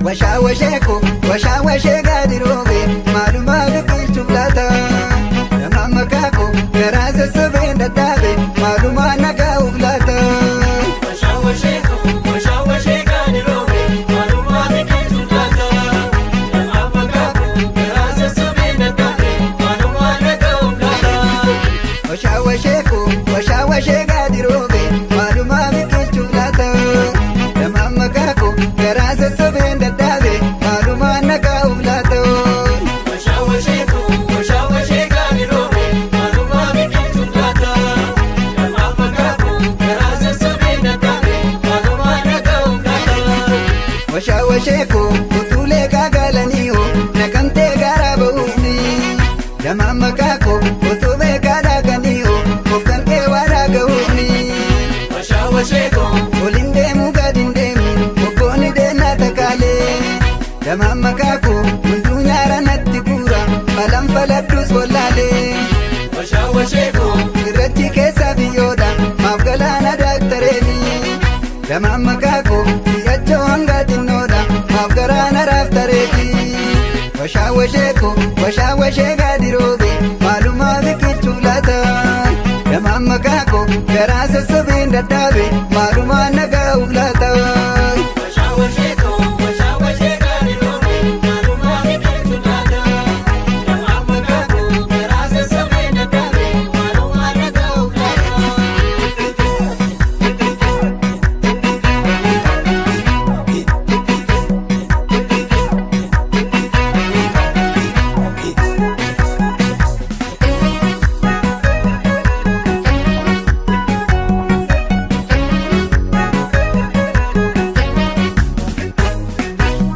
Washaawashee ko washaawashee gadi roobe maalumaa biqilchuuf laata. Nama maqaa koo garaa sassaabeen dadhaabe maalumaa nagaa'uuf laata. Washaawashee gadi roobe maalumaa biqilchuuf laata. Nama maqaa koo garaa sassaabeen dadhaabe maalumaa nagaa'uuf laata. Washaawashee ko washaawashee gadi roobe maalumaa biqilchuuf laata. Nama maqaa koo garaa sassaabeen dadhaabe maalumaa nagaa'uuf laata. Washaawashee ko washaawashee gadi roobe maalumaa biqilchuuf laata. Nama maqaa koo garaa sassaabeen dadhaabe maalumaa nagaa'uuf laata. Washaawashee ko utuulee gaagalanii naqamtee garaa ba'uuni. Nama maqaa koo utuu beekaa dhaaqanii of kan kee waa dhaaga'uuni. Washaawashee ko Oliin deemu gadi hin deemu bokkoonni deemnaa takaalee. Nama maqaa koo hunduu nyaara natti guura falan faladhuus wallaalee. Washaawashee ko Irrachi keessa biyyoodha maaf galaana daaktareeni. Nama maqaa koo si'achoo hanga xinnoodha maaf garaana raaftareeti. Washaawashee ko washaawashee gadi roobe maalumaa biqilchuuf laata. Nama maqaa koo garaa sassaabeen dadhaabe maalumaa nagaa'uuf laata. Washaawashee ko washaawashee gadi roobe maalumaa biqilchuuf laata. Nama maqaa koo garaa sassaabeen dadhaabe maalumaa nagaa'uuf laata.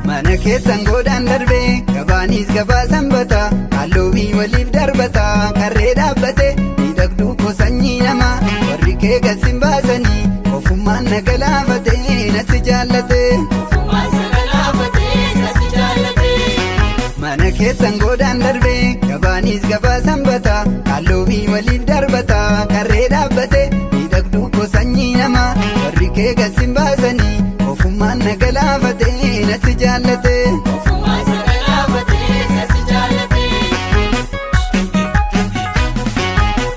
Mana keessan godhaan darbee gabaanis gabaa sanbata halluumii waliif darbata karree dhaabbate miidhagduu koo sanyii namaa warri kee gasin baasanii ofummaan na galaafate nasi jaallate. Ofumaan sagalaafatee sasi jaallatee. Mana keessan godhaan darbee gabaanis gabaa sanbata halluumii waliif darbata karree dhaabbate miidhagduu koo sanyii namaa warri kee gasin baasanii ofummaan na galaafate nasi jaallate. Ofumaan sagalaafatee sasi jaallatee.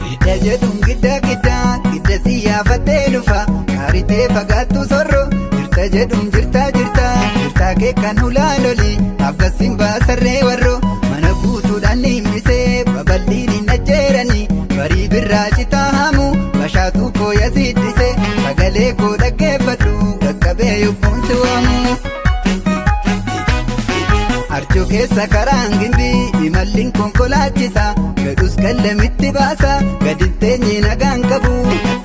Gidda jedhuun gidda gidda gidda si yaafattee dhufa kaaritee fagaattu sorro jirta jedhuun jirta jirta jirtaa kee kan hulaaloli akkasiin baasarree warro mana guutuudhaan himmisee babal'iin hin ajjeeranii barii birraa citaa haamu bashaatuu koo yasiiddise sagalee koo dhaggeeffadhu qaqqabee yokkuun si waamu. Arjoo keessa karaan gimbii imalliin konkolaachisa fedhus kallamitti baasa gadi teenye nagaan qabu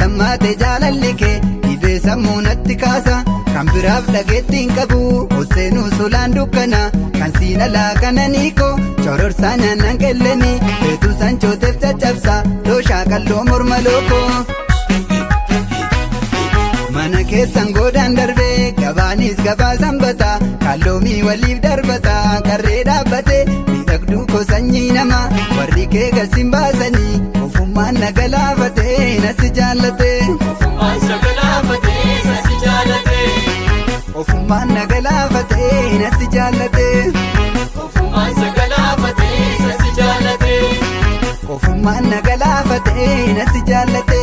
tammaate jaalalli kee dhibee sammuu natti kaasa kan biraaf dhageetti hin qabu hosseenuu solaan dukkana kan siin alaa kananiiko cororsaa nyaannan qelleni feetuu sanchooteef caccabsa looshaa qalloo morma lookoo. Mana keessan godhaan darbee gabaanis gabaa sanbata kalloomii waliif darbata karree dhaabbate miidhagduu koo sanyii namaa warri kee gasin baasanii ofummaan na galaafate nasi jaallate. Ofumaan sagalaafatee sasi jaallatee. Ofummaan na galaafate nasi jaallate. Ofumaan sagalaafatee sasi jaallatee. Ofummaan na galaafate nasi jaallate.